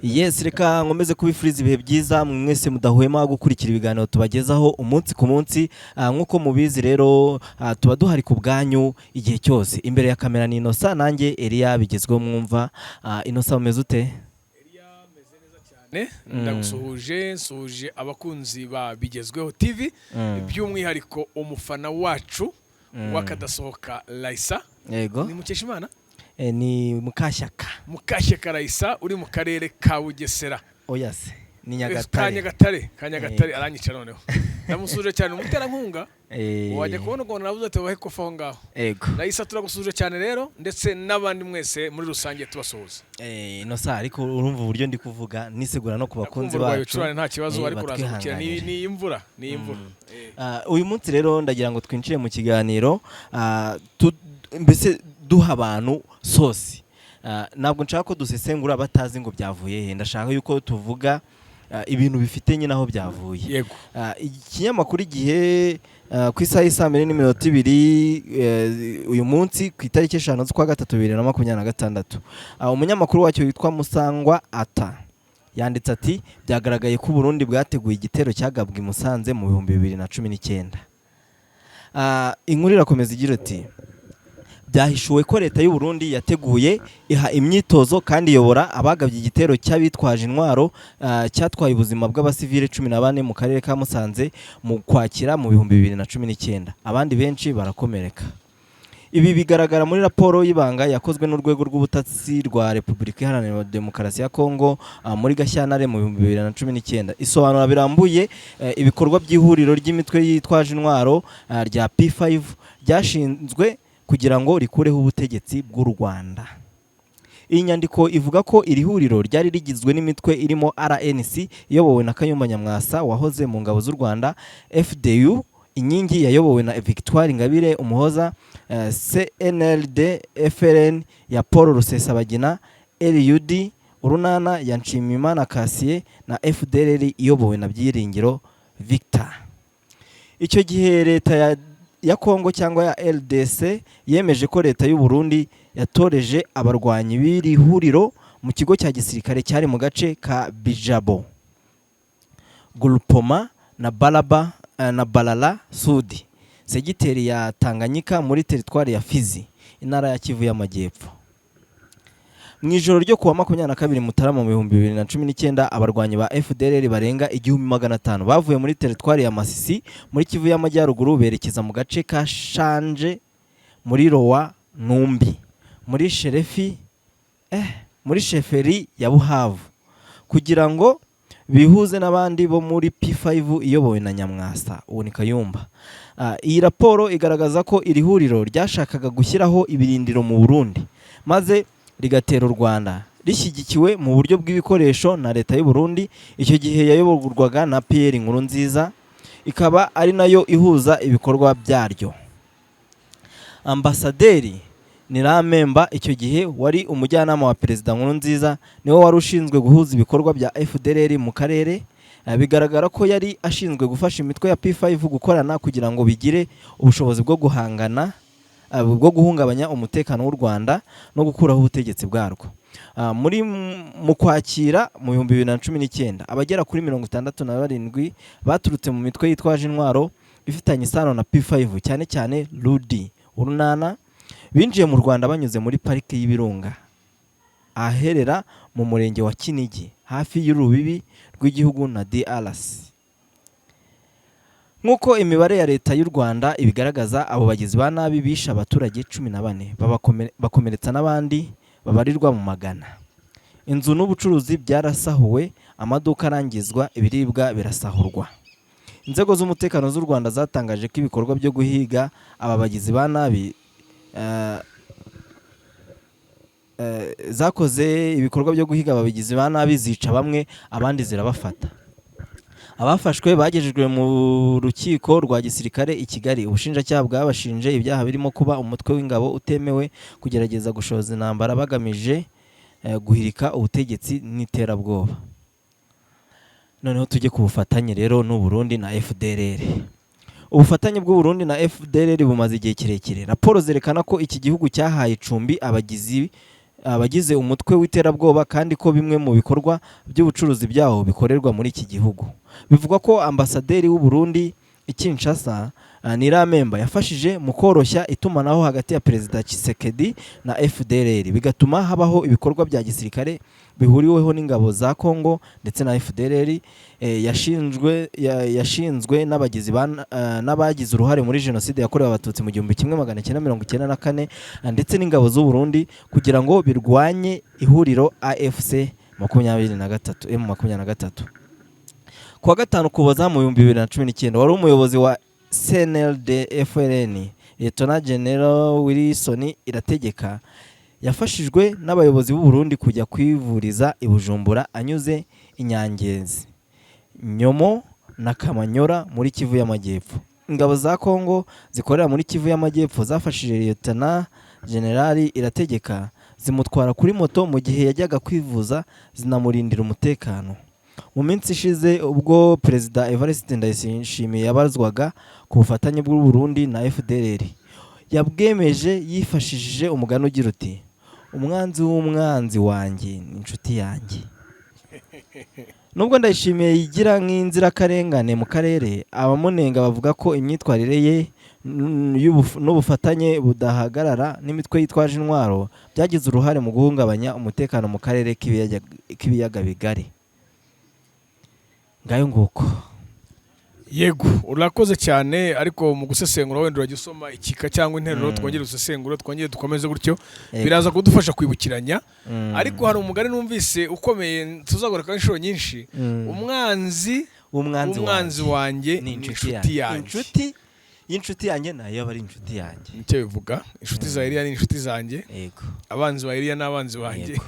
Yes, reka nkomeze kubifuriza ibihe byiza mwese mudahwema gukurikira ibiganiro tubagezaho umunsi ku munsi. Nk'uko mubizi rero, tuba duhari ku bwanyu igihe cyose. Imbere ya kamera ni Inosa, nanjye Eliya bigezweho mwumva. Inosa, umeze ute? Ne ndagusuhuje, nsuhuje abakunzi ba Bigezweho TV, by'umwihariko umufana wacu w'akadasohoka Raisa. Ni Mukeshimana? Ni Mukashyaka. Mukashyaka Raisa uri mu karere ka Bugesera. Oya se, ni Ka Nyagatare. Nyagatare, ka Nyagatare. Aranyica noneho. Ndamusuhuje cyane, umuterankunga. Wajya kubona ukuntu nabuze ati bahe kofa aho ngaho. Raisa, turagusuhuje cyane rero, ndetse n'abandi mwese muri rusange tubasuhuza. Inosa, ariko urumva uburyo ndi kuvuga nisegura no ku bakunzi Ndakumva urwaye bacu. ibicurane, nta kibazo, ariko uraza gukira. Ni Batwihanganire. Ni imvura, ni imvura. Uyu munsi rero ndagira ngo twinjire mu kiganiro, mbese duha abantu sosi. Ntabwo nshaka ko dusesengura batazi ngo byavuye he. Ndashaka yuko tuvuga ibintu bifite nyine aho byavuye. Ikinyamakuru Igihe, ku isaha y'i 2:02 uyu munsi ku itariki 5 z'ukwa gatatu 2026, umunyamakuru wacyo witwa Musangwa Ata yanditse ati: "Byagaragaye ko Uburundi bwateguye igitero cyagabwe i Musanze mu 2019." Inkuru irakomeza igira iti: "Byahishuwe ko leta y'u Burundi yateguye, iha imyitozo kandi iyobora abagabye igitero cy'abitwaje intwaro cyatwaye ubuzima bw'abasivile 14 mu karere ka Musanze mu Kwakira mu 2019, abandi benshi barakomereka. Ibi bigaragara muri raporo y'ibanga yakozwe n'urwego rw'ubutasi rwa Repubulika Iharanira Demokarasi ya Kongo muri Gashyantare mu 2019, isobanura birambuye ibikorwa by'ihuriro ry'imitwe yitwaje intwaro rya P5 ryashinzwe kugira ngo rikureho ubutegetsi bw'u Rwanda. Iyi nyandiko ivuga ko iri huriro ryari rigizwe n'imitwe irimo RNC iyobowe na Kayumba Nyamwasa wahoze mu ngabo z'u Rwanda, FDU Inkingi yayobowe na Victoire Ingabire Umuhoza, CNLD FLN ya Paul Rusesabagina, RUD Urunana ya Nshimiyimana Cassien na FDLR iyobowe na Byiringiro Victor. Icyo gihe leta ya Kongo cyangwa ya RDC yemeje ko leta y'u Burundi yatoreje abarwanyi b'iri huriro mu kigo cya gisirikare cyari mu gace ka Bijabo, Gulupoma na Balaba na Balala Sudi, segiteri ya Tanganyika muri teritwari ya Fizi, intara ya Kivu y'Amajyepfo. Mu ijoro ryo kuwa 22 Mutarama mu 2019, abarwanyi ba FDLR barenga 1500 bavuye muri teritwari ya Masisi muri Kivu y'Amajyaruguru berekeza mu gace ka Shanje muri Lowa Numbi muri Sherefi muri sheferi ya Buhavu kugira ngo bihuze n'abandi bo muri P5 iyobowe na Nyamwasa, uwo ni Kayumba. Iyi raporo igaragaza ko iri huriro ryashakaga gushyiraho ibirindiro mu Burundi maze rigatera u Rwanda rishyigikiwe mu buryo bw'ibikoresho na leta y'u Burundi, icyo gihe yayoborwaga na Pierre Nkurunziza, ikaba ari nayo ihuza ibikorwa byaryo. Ambasaderi Nirampemba, icyo gihe wari umujyanama wa Perezida Nkurunziza, niwe wari ushinzwe guhuza ibikorwa bya FDLR mu karere. Bigaragara ko yari ashinzwe gufasha imitwe ya P5 gukorana kugira ngo bigire ubushobozi bwo guhangana, bwo guhungabanya umutekano w'u Rwanda no gukuraho ubutegetsi bwarwo. Muri mu Kwakira mu 2019, abagera kuri 67 baturutse mu mitwe yitwaje intwaro ifitanye isano na P5, cyane cyane Rudi Urunana, binjiye mu Rwanda banyuze muri parike y'Ibirunga ahaherera mu murenge wa Kinigi hafi y'urubibi rw'igihugu na DRC. Nk'uko imibare ya leta y'u Rwanda ibigaragaza, abo bagizi ba nabi bishe abaturage 14, bakomeretsa n'abandi babarirwa mu magana. Inzu n'ubucuruzi byarasahuwe, amaduka arangizwa, ibiribwa birasahurwa. Inzego z'umutekano z'u Rwanda zatangaje ko ibikorwa byo guhiga aba bagizi ba nabi zakoze ibikorwa byo guhiga aba bagizi ba nabi, zica bamwe, abandi zirabafata. Abafashwe bagejejwe mu rukiko rwa gisirikare i Kigali. Ubushinjacyaha bwabashinje ibyaha birimo kuba umutwe w'ingabo utemewe, kugerageza gushoza intambara bagamije guhirika ubutegetsi n'iterabwoba. Noneho tujye ku bufatanye rero n'u Burundi na FDLR. Ubufatanye bw'u Burundi na FDLR bumaze igihe kirekire. Raporo zerekana ko iki gihugu cyahaye icumbi abagizi abagize umutwe w'iterabwoba, kandi ko bimwe mu bikorwa by'ubucuruzi byawo bikorerwa muri iki gihugu. Bivugwa ko ambasaderi w'u Burundi i Kinshasa, Niramemba, yafashije mu koroshya itumanaho hagati ya Perezida Tshisekedi na FDLR, bigatuma habaho ibikorwa bya gisirikare bihuriweho n'ingabo za Congo ndetse na FDLR yashinzwe n'abagize uruhare muri jenoside yakorewe Abatutsi mu 1994, ndetse n'ingabo z'u Burundi kugira ngo birwanye ihuriro AFC 23, M23. Kuwa gatanu Ukuboza mu 2019, wari umuyobozi wa CNLD FLN, Lieutenant General Wilson Irategeka, yafashijwe n'abayobozi b'u Burundi kujya kwivuriza i Bujumbura anyuze i Nyangezi, Nyomo na Kamanyora muri Kivu y'Amajyepfo. Ingabo za Congo zikorera muri Kivu y'Amajyepfo zafashije Lieutenant General Irategeka, zimutwara kuri moto mu gihe yajyaga kwivuza, zinamurindira umutekano. Mu minsi ishize, ubwo Perezida Evariste Ndayishimiye yabazwaga ku bufatanye bw'u Burundi na FDLR, yabwemeje yifashishije umugani ugira uti: "Umwanzi w'umwanzi wanjye ni inshuti yanjye." Nubwo Ndayishimiye yigira nk'inzirakarengane mu karere, abamunenga bavuga ko imyitwarire ye n'ubufatanye budahagarara n'imitwe yitwaje intwaro byagize uruhare mu guhungabanya umutekano mu karere k'ibiyaga bigari. Ngayo nguko. Yego, urakoze cyane, ariko mu gusesengura wenda urajya usoma ikika cyangwa interuro, twongere dusesengure, twongere dukomeze gutyo. Biraza kudufasha kwibukiranya. Ariko hari umugani numvise ukomeye tuzagarukaho inshuro nyinshi: umwanzi w'umwanzi w'umwanzi wanjye ni ni inshuti inshuti yanjye. Yanjye. Inshuti y'inshuti yanjye nayo aba ari inshuti yanjye. Nicyo bivuga. Inshuti za Eliya ni inshuti zanjye, abanzi ba Eliya ni abanzi banjye.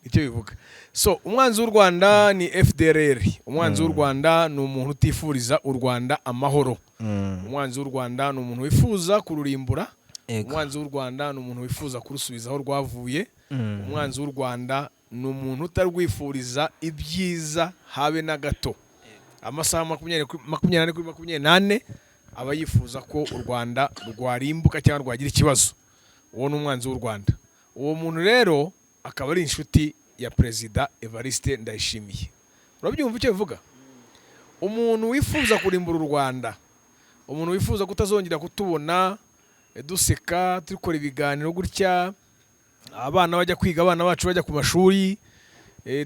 Nicyo bivuga. So umwanzi w'u Rwanda ni FDLR. Umwanzi w'u Rwanda ni umuntu utifuriza u Rwanda amahoro. Umwanzi w'u Rwanda ni umuntu wifuza kururimbura. Umwanzi w'u Rwanda ni umuntu wifuza kurusubiza aho rwavuye. Umwanzi w'u Rwanda ni umuntu utarwifuriza ibyiza habe na gato. Amasaha 24 kuri 24 aba yifuza ko u Rwanda rwarimbuka cyangwa rwagira ikibazo. Uwo ni umwanzi w'u Rwanda. Uwo muntu rero akaba ari inshuti ya Perezida Evariste Ndayishimiye. Urabyumva icyo bivuga? Umuntu wifuza kurimbura u Rwanda, umuntu wifuza kutazongera kutubona duseka, dukora ibiganiro gutya, abana bajya kwiga, abana bacu bajya ku mashuri,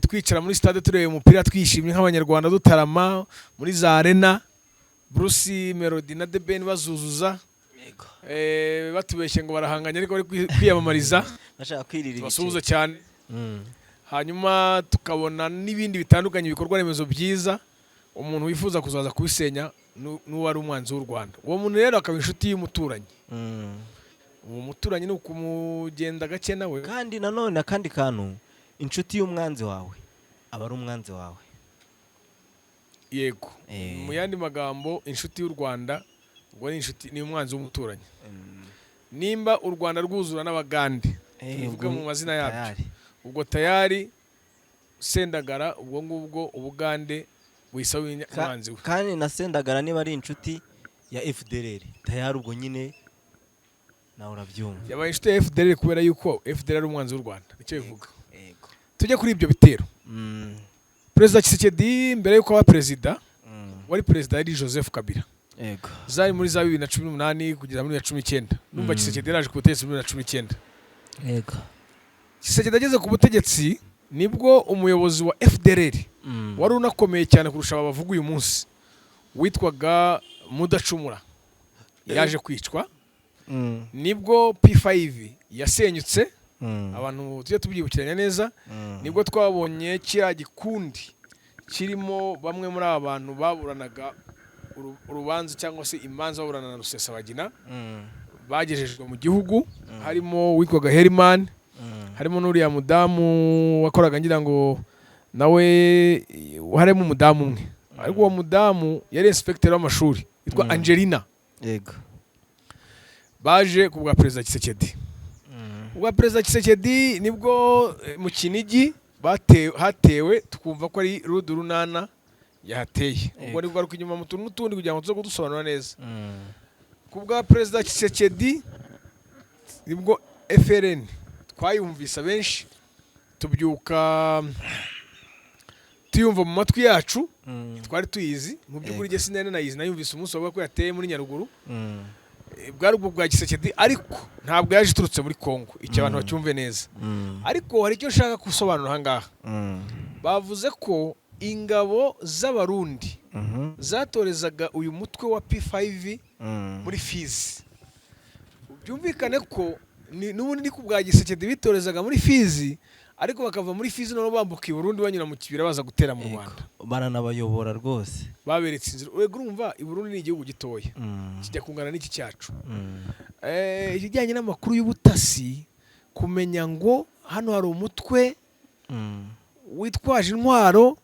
twicara muri stade tureba umupira twishimye nk'Abanyarwanda, dutarama muri za arena, Bruce Melody na The Ben bazuzuza, batubeshye ngo barahanganye ariko bari kwiyamamariza. Bashaka kwirira. Tubasuhuze cyane. Hanyuma tukabona n'ibindi bitandukanye, ibikorwa remezo byiza. Umuntu wifuza kuzaza kubisenya n'uwo ari umwanzi w'u Rwanda. Uwo muntu rero akaba inshuti y'umuturanyi. Uwo muturanyi ni ukumugenda gake nawe. Kandi nanone akandi kantu, inshuti y'umwanzi wawe aba ari umwanzi wawe. Yego. Mu yandi magambo, inshuti y'u Rwanda ubwo ni inshuti, ni umwanzi w'umuturanyi. Nimba u Rwanda rwuzura n'Abagande, tubivuge ubwo mu mazina yabyo, tayari. Ubwo tayari Sendagara, ubwo ngubwo Ubugande buhise buba umwanzi we. Kandi na Sendagara niba ari inshuti ya FDLR, tayari ubwo nyine nawe urabyumva. Yabaye inshuti ya FDLR kubera yuko FDLR ari umwanzi w'u Rwanda, nicyo bivuga. Tujye kuri ibyo bitero. Perezida Tshisekedi, mbere yuko aba perezida, wari perezida yari Joseph Kabila. Zari muri za 2018 kugeza muri 2019. Numva Tshisekedi yaraje ku butegetsi muri 2019. Tshisekedi ageze ku butegetsi, nibwo umuyobozi wa FDLR wari unakomeye cyane kurusha aba bavuga uyu munsi, witwaga Mudacumura, yaje kwicwa. Nibwo P5 yasenyutse. Abantu tujye tubyibukiranya neza. Nibwo twabonye kiriya gikundi kirimo bamwe muri aba bantu baburanaga urubanza cyangwa se imanza baburana na Rusesabagina, bagejejwe mu gihugu. Harimo uwitwaga Herman, harimo n'uriya mudamu wakoraga, ngira ngo nawe harimo umudamu umwe, ariko uwo mudamu yari inspecteur w'amashuri witwa Angelina. Baje ku bwa Perezida Tshisekedi. Ubwa Perezida Tshisekedi nibwo mu Kinigi hatewe, tukumva ko ari Rudu Runana yahateye. Ubwo ni kugaruka inyuma mu tuntu n'utundi kugira ngo tuze kudusobanura neza. Ku bwa Perezida Tshisekedi nibwo FLN twayumvise abenshi. Tubyuka tuyumva mu matwi yacu, twari tuyizi mu by'ukuri. Jye sinari nayizi, nayumvise umunsi bavuga ko yateye muri Nyaruguru. Bwari ubwo bwa Tshisekedi, ariko ntabwo yaje iturutse muri Kongo, icyo abantu bacyumve neza. Ariko hari icyo nshaka gusobanura aha ngaha. Bavuze ko ingabo z'Abarundi zatorezaga uyu mutwe wa P5 muri Fizi. Byumvikane ko n'ubundi ni ku bwa Tshisekedi, bitorezaga muri Fizi, ariko bakava muri Fizi noneho bambuka i Burundi, banyura mu kibira, baza gutera mu Rwanda. Baranabayobora rwose. Baberetse inzira. Urego urumva, i Burundi ni igihugu gitoya, kijya kungana n'iki cyacu. Ikijyanye n'amakuru y'ubutasi, kumenya ngo hano hari umutwe witwaje intwaro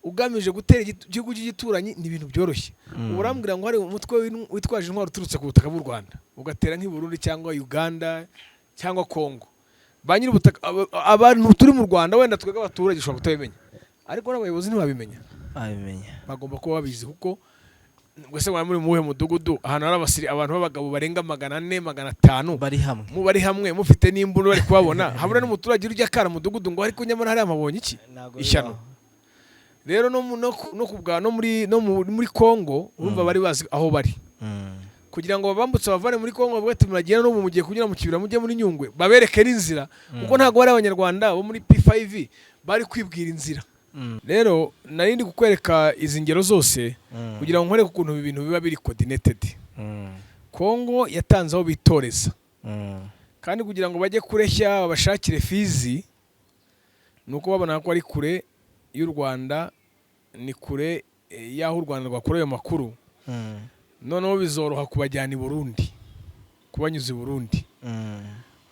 ugamije gutera igihugu cy'igituranyi, ni ibintu byoroshye. Ubu urambwira ngo hari umutwe witwaje intwaro uturutse ku butaka bw'u Rwanda ugatera nk'i Burundi cyangwa Uganda cyangwa Kongo, ba nyir'ubutaka, abantu turi mu Rwanda, wenda twebwe abaturage ushobora kutabimenya, ariko n'abayobozi ntibabimenya? Babimenya. Bagomba kuba babizi, kuko mbese mwaba muri mu wuhe mudugudu ahantu hari abantu b'abagabo barenga 400, 500 bari hamwe? Mu bari hamwe, mufite n'imbunda, bari kubabona, habura n'umuturage ujya akara mudugudu ngo ariko nyamara hariya mpabonye iki? Ntabwo Ishyano. bibaho. Rero no mu- no ku- no ku bwa no muri no mu- muri Kongo, urumva bari bazi aho bari. Kugira ngo babambutse bavane muri Kongo, bavuge ati muragenda n'ubu mugiye kunyura mu kibira mujye muri Nyungwe, babereke n'inzira, kuko ntabwo bari Abanyarwanda bo muri P5 bari kwibwira inzira. Rero nari ndi kukwereka izi ngero zose kugira ngo nkwereke ukuntu ibi bintu biba biri coordinated. Kongo yatanze aho bitoreza, kandi kugira ngo bajye kureshya babashakire Fizi, ni uko babona ko ari kure y'u Rwanda, ni kure y'aho u Rwanda rwakura ayo makuru. Noneho bizoroha kubajyana i Burundi, kubanyuza i Burundi.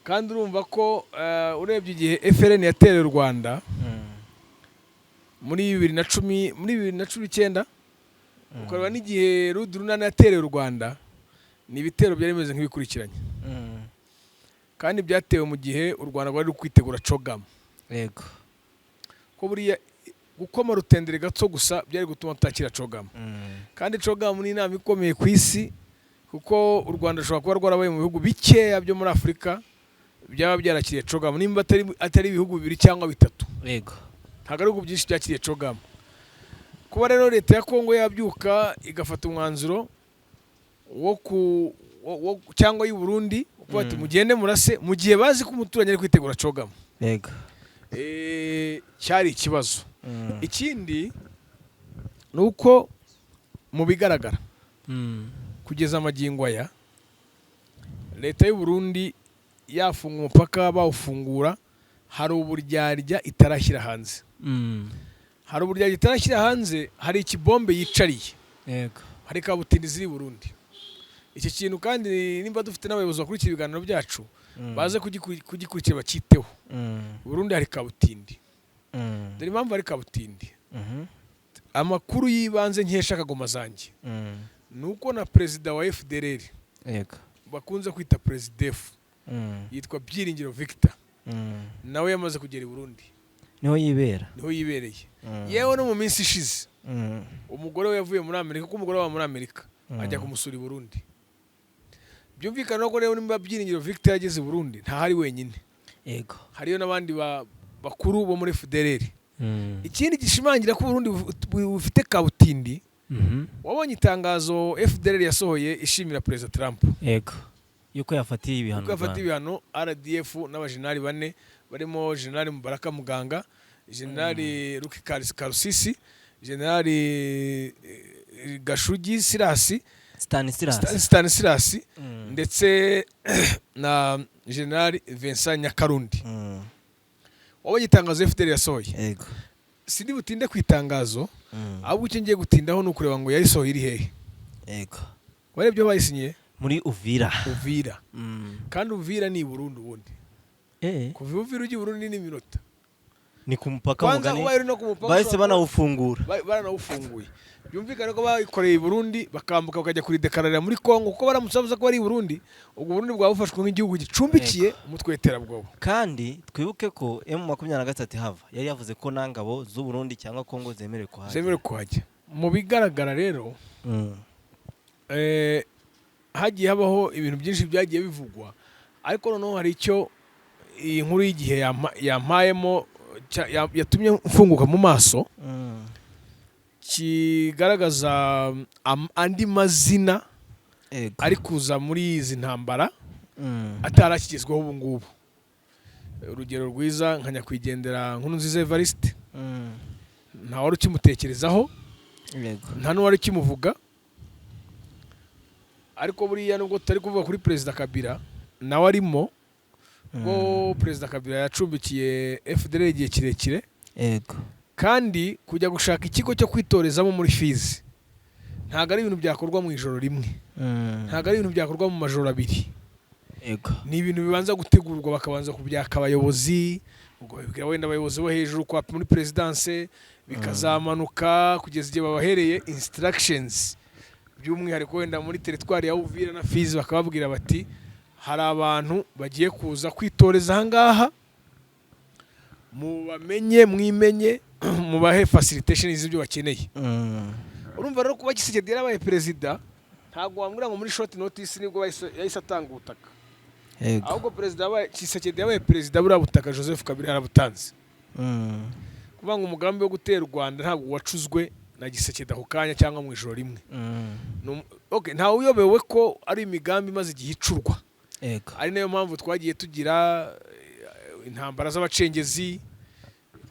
Kandi urumva ko urebye igihe FLN yatereye u Rwanda muri 2010, muri 2019, ukareba n'igihe RUD-Urunana yatereye u Rwanda, ni ibitero byari bimeze nk'ibikurikiranye, kandi byatewe mu gihe u Rwanda rwari ruri kwitegura CHOGM. Ko buriya gukoma rutendere gato gusa byari gutuma tutakira CHOGM. Kandi CHOGM ni inama ikomeye ku isi, kuko u Rwanda rushobora kuba rwarabaye mu bihugu bikeya byo muri Afurika byaba byarakiriye CHOGM, nimba atari ibihugu bibiri cyangwa bitatu. Ntabwo ari ibihugu byinshi byakiriye CHOGM. Kuba rero leta ya Kongo yabyuka igafata umwanzuro wo ku cyangwa y'u Burundi kuba ati mugende murase mu gihe bazi ko umuturanyi ari kwitegura CHOGM, cyari ikibazo. Ikindi ni uko mu bigaragara kugeza amagingo aya, leta y'u Burundi yafunga umupaka bawufungura, hari uburyarya itarashyira hanze. Hari uburyarya itarashyira hanze, hari ikibombe yicariye, hari kabutindi ziri i Burundi. Iki kintu kandi, nimba dufite n'abayobozi bakurikira ibiganiro byacu, baze kugikurikira bacyiteho. I Burundi hari kabutindi. Dore impamvu hari kabutindi. Amakuru y'ibanze nkesha akagoma zanjye ni uko na perezida wa FDLR bakunze kwita Perezidef, yitwa Byiringiro Victor, nawe yamaze kugera i Burundi. Niho yibera. Niho yibereye. Yewe, no mu minsi ishize umugore we yavuye muri Amerika, kuko umugore we aba muri Amerika, ajya kumusura i Burundi. Byumvikana ko rero nimba Byiringiro Victor yageze i Burundi, ntahari wenyine, hariyo n'abandi bakuru bo muri FDLR. Ikindi gishimangira ko Burundi bufite kabutindi, wabonye itangazo FDLR yasohoye ishimira Perezida Trump? Yego, yuko yafatiye ibihano kuko yafata u Rwanda. Ibihano RDF n'abajenerali bane barimo Jenerali Mubaraka Muganga, Jenerali Ruki Karusisi, Jenerali Gashugi Sirasi, Stanislas. Stanislas, ndetse na Jenerali Vincent Nyakarundi. Wabonye itangazo FDL yasohoye? Yego. Sindi butinde ku itangazo, ahubwo icyo ngiye gutindaho ni ukureba ngo yarisohoye iri hehe. Warebye aho bayisinyiye? Muri Uvira. Uvira. Kandi Uvira ni i Burundi ubundi. Kuva Uvira ujya i Burundi ni iminota. Ni ku mupaka. Kwanza Mugani ubaye uri no ku mupaka bahise ushobora banawufungura. Baranawufunguye. Byumvikane ko bayikoreye i Burundi, bakambuka bakajya kuridekararira muri Kongo, kuko baramutse bavuze ko bari i Burundi, ubwo Burundi bwaba bufashwe nk'igihugu gicumbikiye umutwe w'iterabwoba. Kandi twibuke ko M23 hava yari yavuze ko nta ngabo z'u Burundi cyangwa Kongo zemerewe kuhagera. Zemerewe kuhajya. Mu bigaragara rero, hagiye habaho ibintu byinshi byagiye bivugwa, ariko noneho hari icyo iyi nkuru y'igihe yampayemo. yatumye mfunguka mu maso, kigaragaza andi mazina ari kuza muri izi ntambara atari akigezweho ubu ngubu. Urugero rwiza nka nyakwigendera Nkurunziza Evariste, nta wari ukimutekerezaho, nta n'uwari ukimuvuga. Ariko buriya nubwo tutari kuvuga kuri Perezida Kabila, nawe arimo, ubwo Perezida Kabila yacumbikiye FDLR igihe kirekire. Kandi kujya gushaka ikigo cyo kwitorezamo muri Fizi ntabwo ari ibintu byakorwa mu ijoro rimwe, ntabwo ari ibintu byakorwa mu majoro abiri. Ni ibintu bibanza gutegurwa, bakabanza kubyaka abayobozi, ubwo babibwira wenda abayobozi bo hejuru kwa muri perezidanse, bikazamanuka kugeza igihe babahereye instructions, by'umwihariko wenda muri teritwari ya Uvira na Fizi, bakababwira bati: "Hari abantu bagiye kuza kwitoreza aha ngaha, mubamenye, mwimenye, mubahe facilitation z'ibyo bakeneye." Urumva rero, kuba Tshisekedi yarabaye perezida, ntabwo wambwira ngo muri short notice nibwo yahise atanga ubutaka. Ahubwo perezida yabaye, Tshisekedi yabaye perezida, buriya butaka Joseph Kabila yarabutanze. Kuvuga ngo umugambi wo gutera u Rwanda ntabwo wacuzwe na Tshisekedi ako kanya cyangwa mu ijoro rimwe. Okay, ntawe uyobewe ko ari imigambi imaze igihe icurwa, ari nayo mpamvu twagiye tugira intambara z'abacengezi,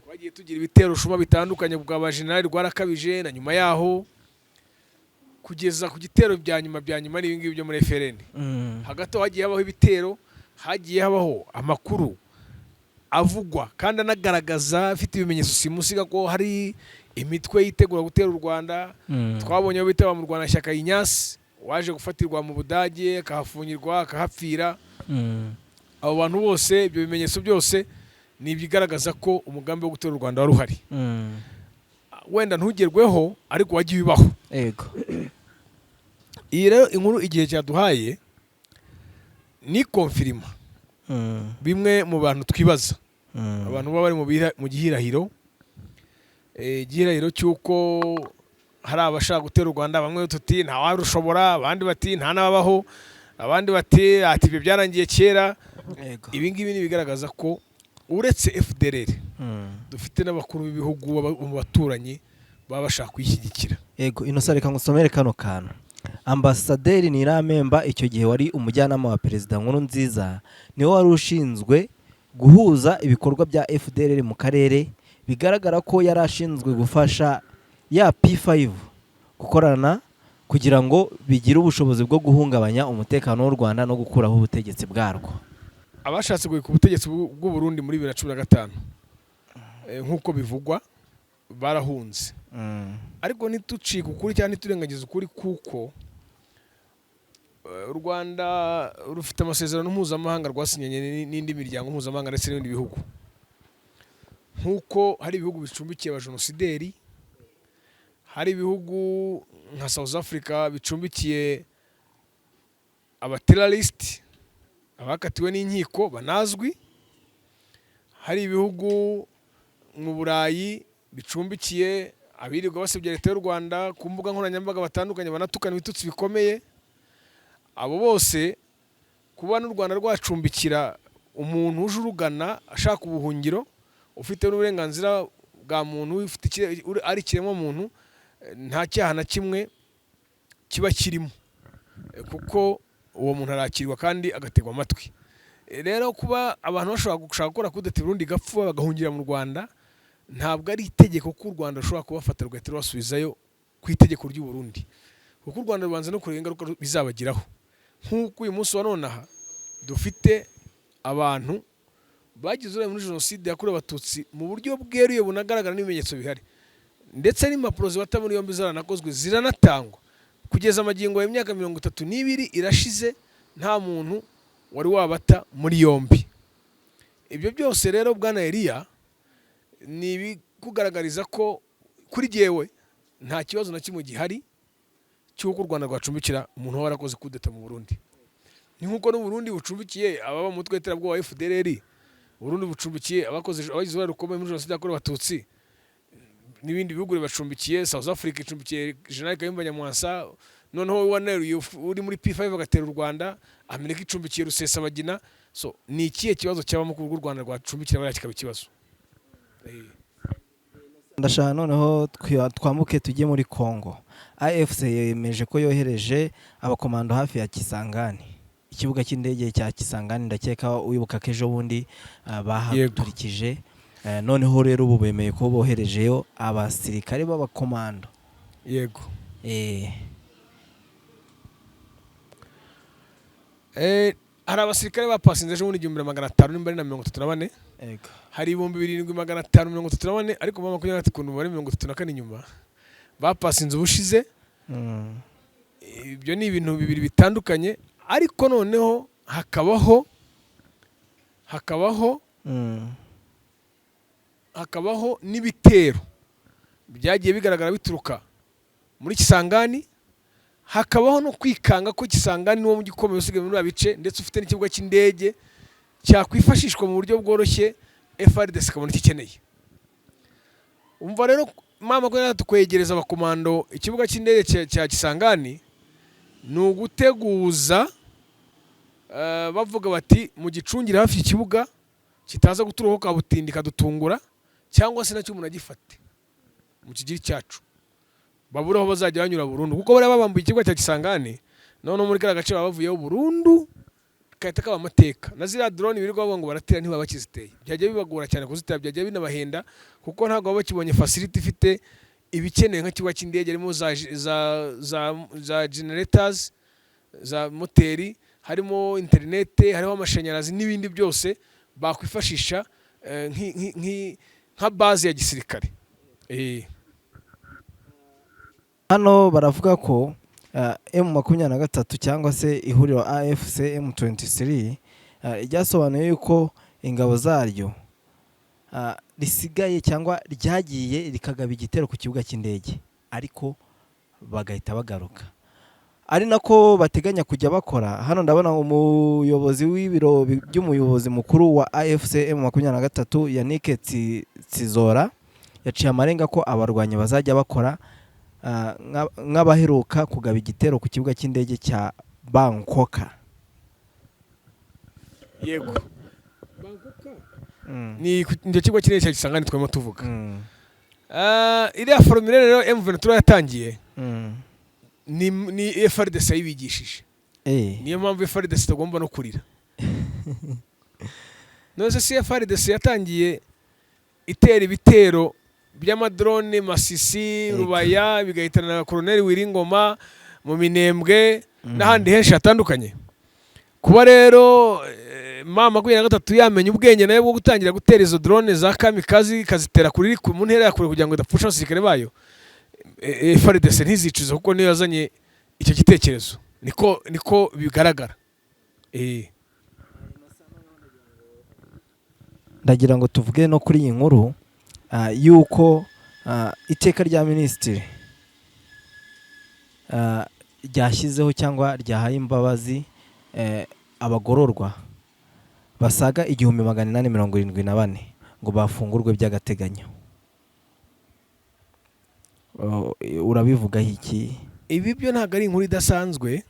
twagiye tugira ibitero shuma bitandukanye bwa ba General Rwarakabije, na nyuma yaho kugeza ku gitero bya nyuma ni ibingibi byo muri FLN. Hagati aho hagiye habaho ibitero, hagiye habaho amakuru avugwa kandi anagaragaza afite ibimenyetso simusiga ko hari imitwe yitegura gutera u Rwanda. Twabonye aho bita ba Murwanashyaka Inyasi, waje gufatirwa mu Budage, akahafungirwa, akahapfira. Abo bantu bose, ibyo bimenyetso byose ni ibigaragaza ko umugambi wo gutera u Rwanda wari uhari, wenda ntugerweho, ariko wagiye ubaho. Iyi rero inkuru igihe cyaduhaye ni confirma bimwe mu bantu twibaza, abantu baba bari mu gihirahiro, igihirahiro cy'uko hari abashaka gutera u Rwanda. Bamwe tuti ntawarushobora, abandi bati nta n'ababaho, abandi bati ati ibyo byarangiye kera. Ibi ngibi ni ibigaragaza ko uretse FDLR, dufite n'abakuru b'ibihugu mu baturanyi baba bashaka kuyishyigikira. Yego, Innocent, reka ngusomere kano kantu. Ambasaderi Ntiramemba, icyo gihe wari umujyanama wa Perezida Nkurunziza, niwe wari ushinzwe guhuza ibikorwa bya FDLR mu karere. Bigaragara ko yari ashinzwe gufasha ya P5 gukorana kugira ngo bigire ubushobozi bwo guhungabanya umutekano w'u Rwanda no gukuraho ubutegetsi bwarwo. Abashatse guhirika ubutegetsi bw'u Burundi muri 2015, nk'uko bivugwa, barahunze. Ariko ntitucike ukuri cyangwa ntiturengagize ukuri, kuko u Rwanda rufite amasezerano mpuzamahanga rwasinyanye n'indi miryango mpuzamahanga ndetse n'ibindi bihugu. Nk'uko hari ibihugu bicumbikiye abajenosideri, hari ibihugu nka South Africa bicumbikiye abaterroristes, abakatiwe n'inkiko banazwi, hari ibihugu mu Burayi bicumbikiye abirirwa basebya leta y'u Rwanda ku mbuga nkoranyambaga batandukanye, banatukana ibitutsi bikomeye. Abo bose, kuba n'u Rwanda rwacumbikira umuntu uje urugana ashaka ubuhungiro, ufite n'uburenganzira bwa muntu, ufite ari ikiremwamuntu, nta cyaha na kimwe kiba kirimo, kuko uwo muntu arakirwa kandi agategwa amatwi. Rero kuba abantu bashobora gushaka gukora kudeta i Burundi igapfa bagahungira mu Rwanda, ntabwo ari itegeko ko u Rwanda rushobora kubafata rugahita rubasubizayo ku itegeko ry'u Burundi, kuko u Rwanda rubanza no kureba ingaruka bizabagiraho. Nk'uko uyu munsi wa nonaha dufite abantu bagize uruhare muri Jenoside yakorewe Abatutsi mu buryo bweruye bunagaragara n'ibimenyetso bihari, ndetse n'impapuro zibata muri yombi zaranakozwe, ziranatangwa, kugeza amagingo y'imyaka 32 irashize nta muntu wari wabata muri yombi. Ibyo byose rero, bwana Eliya, ni ibikugaragariza ko kuri jyewe nta kibazo na kimwe gihari cy'uko u Rwanda rwacumbikira umuntu waba warakoze kudeta mu Burundi. Ni nk'uko n'u Burundi bucumbikiye ababa mu mutwe w'iterabwoba wa FDLR, Burundi bucumbikiye abakoze, abagize uruhare rukomeye muri Jenoside yakorewe Abatutsi, n'ibindi bihugu bibacumbikiye. South Africa icumbikiye General Kayumba Nyamwasa, noneho wowe waneruye uri muri P5 agatera u Rwanda. Amerika icumbikiye Rusesabagina. So ni ikihe kibazo cyabamo ku bw'u Rwanda rwacumbikira bariya kikaba ikibazo? Ndashaka noneho twambuke tujye muri Congo. AFC yemeje ko yohereje abakomando hafi ya Kisangani, ikibuga cy'indege cya Kisangani. Ndakeka wibuka ko ejo bundi bahaturikije. Noneho rero ubu bemeye ko boherejeyo abasirikare b'abakomando. Yego. Hari abasirikare bapasinze ejo bundi 1500 nimba ari na 34. Hari 7534, ariko mama 23 ku mubare 34 inyuma bapasinze ubushize. Ibyo ni ibintu bibiri bitandukanye, ariko noneho hakabaho hakabaho n'ibitero byagiye bigaragara bituruka muri Kisangani, hakabaho no kwikanga ko Kisangani niwo mujyi ukomeye usigaye muri biriya bice, ndetse ufite n'ikibuga cy'indege cyakwifashishwa mu buryo bworoshye FARDC ikabona icyo ikeneye. Umva rero, mama 23 kwegereza abakomando ikibuga cy'indege cya Kisangani ni uguteguza, bavuga bati mugicungire hafi ikibuga kitaza guturukaho kabutindi kadutungura, cyangwa se nacyo umuntu agifate mu kigiri cyacu, babure aho bazajya banyura burundu, kuko bariya babambuye ikibuga cya Kisangani, noneho muri kariya gace baba bavuyeho burundu, gahita kaba amateka. Na ziriya drone birirwa bavuga ngo baratera ntibaba bakiziteye, byajya bibagora cyane kuzitera, byajya binabahenda, kuko ntabwo baba bakibonye facility ifite ibikenewe nk'ikibuga cy'indege, harimo za generators, za moteri, harimo interinete, hariho amashanyarazi n'ibindi byose bakwifashisha nka base ya gisirikare. Hano baravuga ko M23 cyangwa se ihuriro AFC M23 ryasobanuye yuko ingabo zaryo risigaye cyangwa ryagiye rikagaba igitero ku kibuga cy'indege, ariko bagahita bagaruka, ari nako bateganya kujya bakora. Hano ndabona umuyobozi w'ibiro by'umuyobozi mukuru wa AFC M23, Yannick Tsizora, yaciye amarenga ko abarwanyi bazajya bakora nk'abaheruka kugaba igitero ku kibuga cy'indege cya Bangkok. Yego. Ni nicyo kigo cy'indege cya Kisangani twarimo tuvuga. Iriya formule rero M23 yatangiye ni FARDC yayibigishije. Niyo mpamvu FARDC itagomba no kurira. None se si FARDC yatangiye itera ibitero by'amadrone Masisi, Rubaya, bigahitana na Colonel Wiringoma mu Minembwe n'ahandi henshi hatandukanye? Kuba rero ma 23 yamenya ubwenge nayo bwo gutangira gutera izo drone za kamikazi, ikazitera kuri mu ntera ya kure kugira ngo idapfusha abasirikare bayo, FARDC ntizicuze, kuko niyo yazanye icyo gitekerezo, niko bigaragara. Ndagira ngo tuvuge no kuri iyi nkuru yuko iteka rya minisitiri ryashyizeho cyangwa ryahaye imbabazi abagororwa basaga 1874 ngo bafungurwe by'agateganyo. Oh, urabivugaho iki? Ibi byo ntabwo ari inkuru idasanzwe,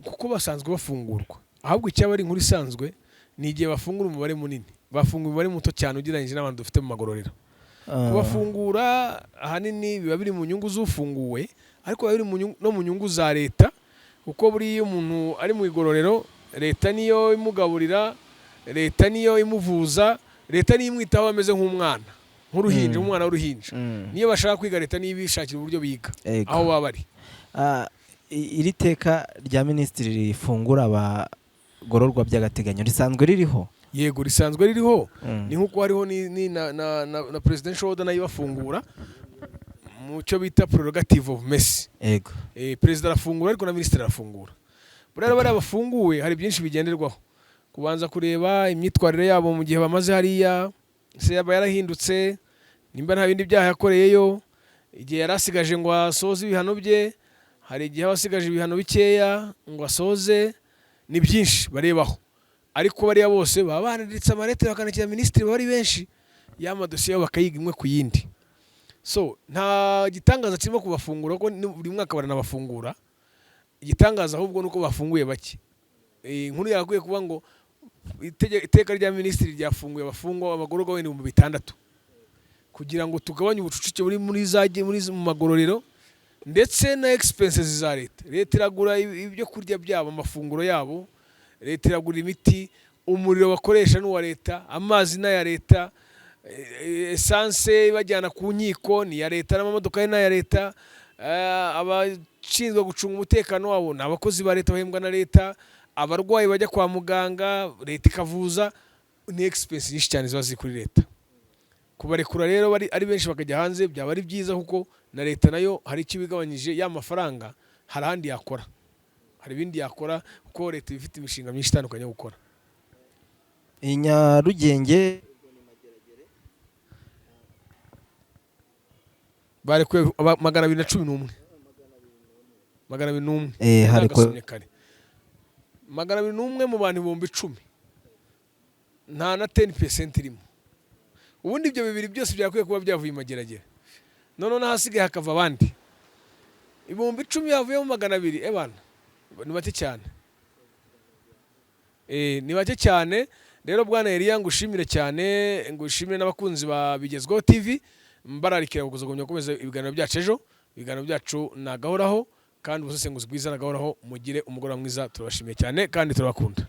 kuko basanzwe bafungurwa. Ahubwo icyaba ari inkuru isanzwe ni igihe bafungura umubare munini. Bafungura umubare muto cyane ugereranyije n'abantu dufite mu magororero. Kubafungura ahanini biba biri mu nyungu z'ufunguwe, ariko biba biri no mu nyungu za leta, kuko buriya iyo umuntu ari mu igororero, leta niyo imugaburira, leta niyo imuvuza, leta niyo imwitaho, ameze nk'umwana, nk'uruhinja, umwana w'uruhinja. Niyo bashaka kwiga, leta niyo ibishakira uburyo biga aho baba bari. Iri teka rya minisitiri rifungura abagororwa by'agateganyo risanzwe ririho? Yego, risanzwe ririho. Ni nk'uko hariho ni na presidential order nayo ibafungura mu cyo bita prerogative of mercy. Perezida arafungura, ariko na minisitiri arafungura. Buriya bariya bafunguwe hari byinshi bigenderwaho, kubanza kureba imyitwarire yabo mu gihe bamaze hariya, se yaba yarahindutse, nimba nta bindi byaha yakoreyeyo, igihe yari asigaje ngo asoze ibihano bye. Hari igihe aba asigaje ibihano bikeya ngo asoze. Ni byinshi barebaho, ariko bariya bose baba banditse amaletire bakandikira minisitiri, baba ari benshi, ya madosiye yabo bakayiga imwe ku yindi. So nta gitangaza kirimo kubafungura, kuko buri mwaka baranabafungura. Igitangaza ahubwo ni uko bafunguye bake. Inkuru yagakwiye kuba ngo Iteka rya minisitiri ryafunguye abafungwa, abagororwa wenda 6000, kugira ngo tugabanye ubucucike buri muri za muri mu magororero, ndetse na expenses za leta. Leta iragura ibyo kurya byabo, amafunguro yabo, leta iragura imiti, umuriro bakoresha n'uwa leta, amazi n'aya leta, essence ibajyana ku nkiko ni iya leta, n'amamodoka ni aya leta, abashinzwe gucunga umutekano wabo ni abakozi ba leta bahembwa na leta, abarwayi bajya kwa muganga leta ikavuza. Ni expense nyinshi cyane ziba ziri kuri leta. Kubarekura rero bari ari benshi bakajya hanze byaba ari byiza, kuko na leta nayo hari icyo ibigabanyije, ya mafaranga hari ahandi yakora, hari ibindi yakora, kuko leta iba ifite imishinga myinshi itandukanye yo gukora. I Nyarugenge. Barekuye 211, 201. Harekuwe. Nagasomye kare, 201 mu bantu 10,000, nta na 10% irimo. Ubundi ibyo bibiri byose byakwiye kuba byavuye i Mageragere, noneho n'ahasigaye hakava abandi. 10,000 havuyemo 200, ebana ni bake cyane. Ni bake cyane. Rero bwana Eliya, ngushimire cyane, ngushimire n'abakunzi ba Bigezweho TV, mbararikira kuzagumya gukomeza ibiganiro byacu ejo. Ibiganiro byacu nagahoraho, kandi ubusesenguzi bwiza nagahoraho. Mugire umugoroba mwiza, turabashimiye cyane kandi turabakunda.